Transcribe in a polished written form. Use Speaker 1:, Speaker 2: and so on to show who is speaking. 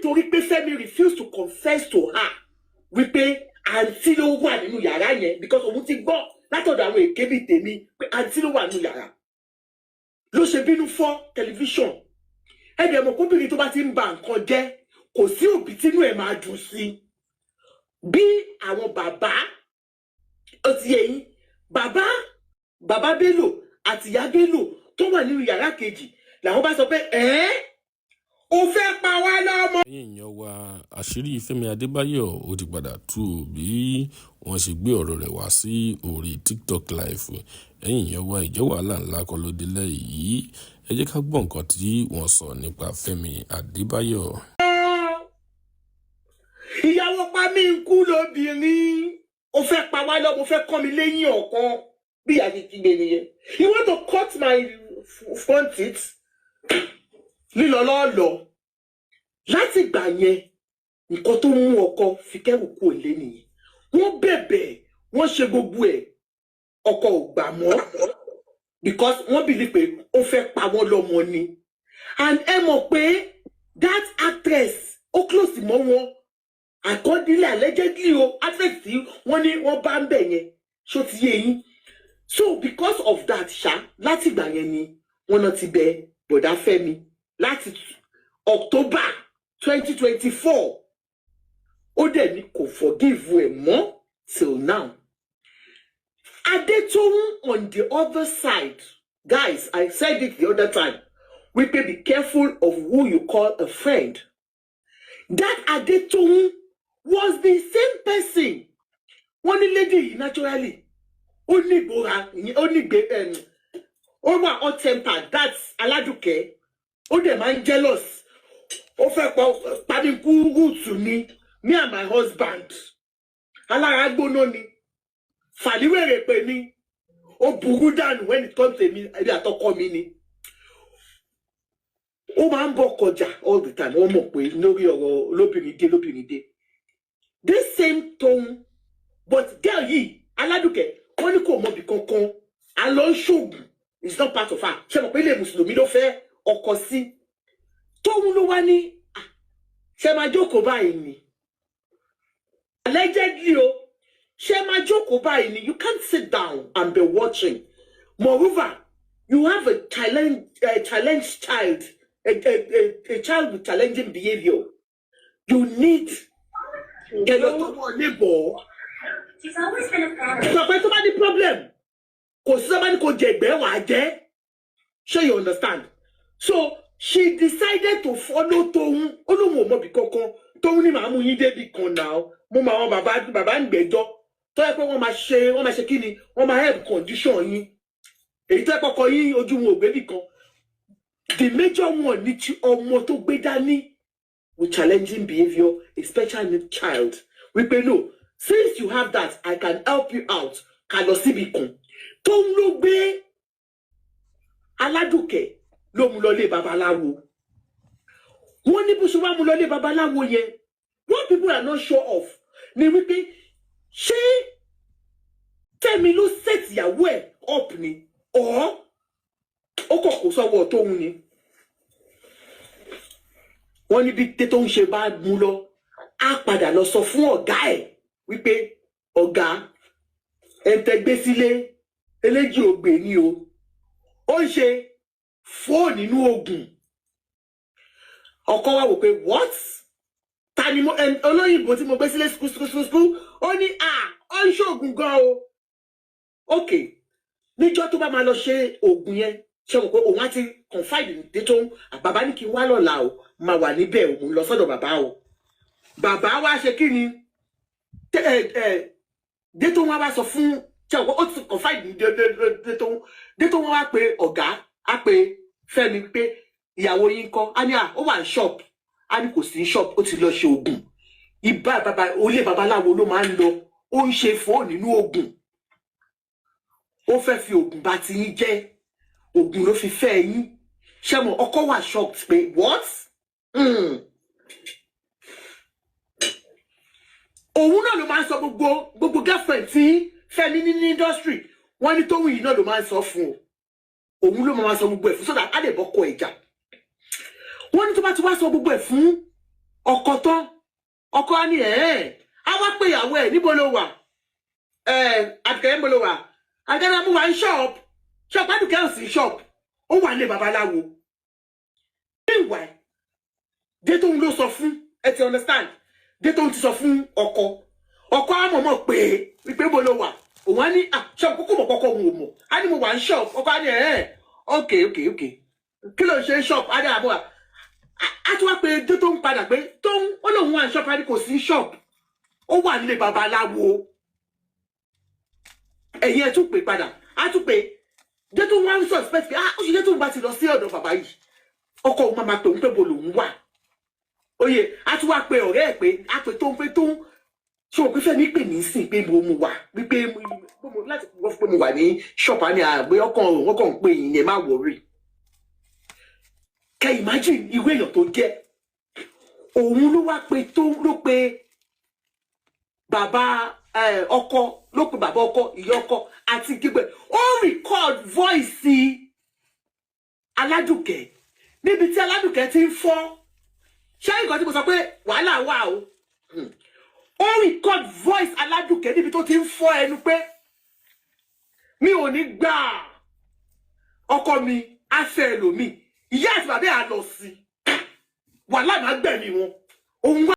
Speaker 1: Nítorí pé Fẹ́mi refused to confess to her wípé àǹtí ló wà nínú yàrá yẹn, because òun ti gbọ́ látọ̀dọ̀ àwọn èké bíi tèmi pé àǹtí ló wà nínú yàrá, ló ṣe bínú fọ́ tẹlifíṣàn. Ẹ̀dẹ̀ mọ̀ kóbìnrin tó bá ti ń ba nǹkan jẹ́, kò sí òbí tínú ẹ̀ máa dùn sí bí àwọn bàbá. Ó ti yé yín, bàbá Bello àti ìyá Bello tó wà nínú yàrá kejì làwọn bá sọ pé ẹ́ o fẹ́ pa wá lọ́mọ.
Speaker 2: Ẹ̀yin èèyàn wa, àṣírí Fẹ́mi Adébáyọ̀ ó ti padà tú o, bí wọ́n ṣe gbé ọ̀rọ̀ rẹ̀ wá sí orí TikTok Live. Ẹ̀yin èèyàn wa, ìjẹ́ wàhálà ńlá kọ́ ló délẹ̀ yìí? Ẹ jẹ́ ká gbọ́ nǹkan tí wọ́n sọ nípa Fẹ́mi Adébáyọ̀.
Speaker 1: Ìyàwó pa mí ń kú lóbìnrin, ó fẹ́ pa wá lọ́mọ, ó fẹ́ kọ́ mi léyìn ọ̀kan. Bí ìyá ṣe kígbe nìyẹn, "You want to cut my front teeth?" Lílọ lọ́ọ̀lọ́ láti gbà yẹn, nǹkan tó mú ọkọ fi kẹ́rù kúrò lé nìyẹn. Wọ́n bẹ̀bẹ̀, wọ́n ṣe gbogbo ẹ̀, ọkọ ò gbà mọ́, because wọ́n believe pé ó fẹ́ pa wọ́n lọ́mọ ni. And ẹ mọ̀ pé that actress, ó close mọ́ wọn, accordingly, allegedly o, actress tí wọ́n ní wọ́n bá ń bẹ̀ yẹn. Ṣó ti yé yín? So because of that ṣá, láti ìgbà yẹn ni wọ́n náà ti bẹ bọ̀dá Fẹ́mi láti October 2024. Ó dẹ̀ ní kò forgive ẹ̀ mọ́ till now. Adetohun on the other side, guys, I said it the other time wípé be careful of who you call a friend. That Adetohun was the same person. Wọ́n ní lady yìí naturally ó ní ìgbóra, ó ní ìgbé, ó wà hot tempered, that's Aládùkẹ́. Ó dẹ̀ máa ń jealous, ó fẹ́ pa pamikú rúùtù ni. Me and my husband, alára gbóná ni, fàlíwèrè pè ní, ó burú dànù when it comes to èmi àtọkọ mi ni. Ó máa ń bọ̀ kọjá all the time. Wọ́n mọ̀ pé lórí ọ̀rọ̀ lóbìnrin dé, lóbìnrin dé, this same tone. But girl yìí, Aládùkẹ́, wọ́n ní kò mọ̀bì kankan alọ́ ń ṣoògùn, is not part of her. Ṣe mọ̀ pé ilé mùsùlùmí ló fẹ́ ọkọ sí? Tóun ló wá ní, "Ah, ṣe máa jókòó báyìí ni?" Allegedly o, ṣe máa jókòó báyìí ni? You can't sit down and be watching. Moreover, you have a challenge child, a child with challenging behaviour. You need kẹlọ tó wọlé bọ̀.
Speaker 3: She's always been a fan of
Speaker 1: Sọ pé tó bá ní problem, kò sí sábà ní kò jẹ ìgbẹ́ wàá jẹ́. Ṣé you understand? So she decided to follow Tóun. Ó lóun ò mọ̀bì kankan. Tóun ní màá mú yín débi kan náà. Mo mọ àwọn bàbá bàbá ń gbẹ́jọ́ tó yẹ pé wọ́n máa ṣe kí ni, wọ́n máa help condition yín, èyí tó yẹ kọ́kọ́ yín ojú wọn ò gbébì kan. The major one ní ti ọmọ tó gbé dání with challenging behaviour, a special need child, wípé no, since you have that, I can help you out. Ká lọ síbi kan. Tóun ló gbé Aládùkẹ́, ló mú lọ lé babaláwo. Wọ́n ní bó ṣe wá mú lọ lé babaláwo yẹn, what people are not sure of ni wípé ṣé Fẹ́mi ló set ìyàwó ẹ̀ up ni, or ó kọ̀ kó sọ́wọ́ tóun ni. Wọ́n ní bí tó ń ṣe bá mú lọ, á padà lọ sọ fún ọ̀gá ẹ̀ wípé ọ̀gá ẹ̀ ń tẹ́gbé sílé eléjì ògbè ni o, ó ń ṣe fóònù nínú oògùn. Ọkọ wa wò pé what? Ta ni mo olóyìnbó tí mo gbé sílé skul skul skul skul? Ó ní à ó ń ṣoògùn gan o. Ok, níjọ́ tó bá máa lọ ṣe oògùn yẹn, ṣe mọ̀ pé òun á ti confide ní dé tó ń bàbá ní kí n wá lọ́la o, máa wà níbẹ̀, òun lọ sọ́dọ̀ bàbá o. Bàbá wa ṣe kí ni dé tó wá wá sọ fún, ṣe mọ̀ pé ó ti confide ní dé tó wá wá pé ọ̀gá á pe Fẹ́mi pé ìyàwó yín kọ́? Á ní à ó wà ní shop. Á ní kò sí ní shop, ó ti lọ ṣe oògùn ibà. Bàbá olé babaláwo ló máa ń lọ, ó ń ṣe fóònù nínú oògùn, ó fẹ́ fi oògùn bá ti yín jẹ́, oògùn ló fi fẹ́ yín. Ṣé mo ọkọ wà shocked pé what? Òun náà ló máa ń sọ gbogbo girlfriend tí Fẹ́mi ní industry. Wọ́n ní tóun yìí náà ló máa ń sọ fún o, òun ló máa sọ gbogbo ẹ̀ fún, so that á lè bọ́kọ ẹ̀ jà. Wọ́n ní tó bá ti wá sọ gbogbo ẹ̀ fún ọkọ. Ọkọ á ní ẹ̀ ẹ́ á wá pé ìyàwó ẹ̀, "Níbo ló wà ẹ̀, Àdùkẹ́? Níbo ló wà?" Àdùkẹ́ náà mú wa ní shop. Shop, Àdùkẹ́ ò sí shop, ó wà ní babaláwo. Meanwhile, Détóun ló sọ fún ẹ, ti understand? Détóun ti sọ fún ọkọ. Ọkọ á mọ̀mọ́ pé wípé bó ló wà. Òun á ní, "Ah, shop." Kókó mọ̀ kọ́kọ́ òun ò mọ̀. Á ní, "Mo wà ní shop." Ọkọ á ní, "Ẹ̀ ok, kí ló ń ṣe shop?" Á ní àbọ̀. Á tún wá pé Détóun padà pé tóun ó lóun wà ní shop. Á ní kò sí shop, ó wà nílé babaláwo. Ẹ̀yin ẹ̀ tún pè padà, á tún pè. Détóun wá ń suspect pé, ah, ó ṣe Détóun bá ti lọ sí ọ̀dọ̀ bàbá yìí, ọkọ òun máa ma pè òun pé bo lòun wà. Oye, á tún wá pe ọ̀rẹ́ ẹ̀ pé á pè tó ń pé tó ń ṣé o pé Fẹ́mi pè mí sìn pé mo wà wípé mo láti wọ́n pé mo wà ní shop. Á ní àgbẹ̀ ọkàn òun ọkàn ń pè yín yẹn, má worry. Kẹ́ imagine irú èèyàn tó jẹ́. Òun ló wá pe tó ló pe bàbá ọkọ, ló pe bàbá ọkọ, ìyá ọkọ àti gbígbẹ. Ó record voice Aládùkẹ́ níbi tí Aládùkẹ́ ti ń fọ́. Ṣé nǹkan tí mo sọ pé wàhálà wà o? Ó record voice Aládùkẹ́ níbi tó ti ń fọ́ ẹnu pé mi ò ní gbà, ọkọ mi á fẹ́ ẹlòmíì, ìyá àti bàbá ẹ̀ á lọ sí wàhálà, máa gbẹ̀mí wọn. Òun wá.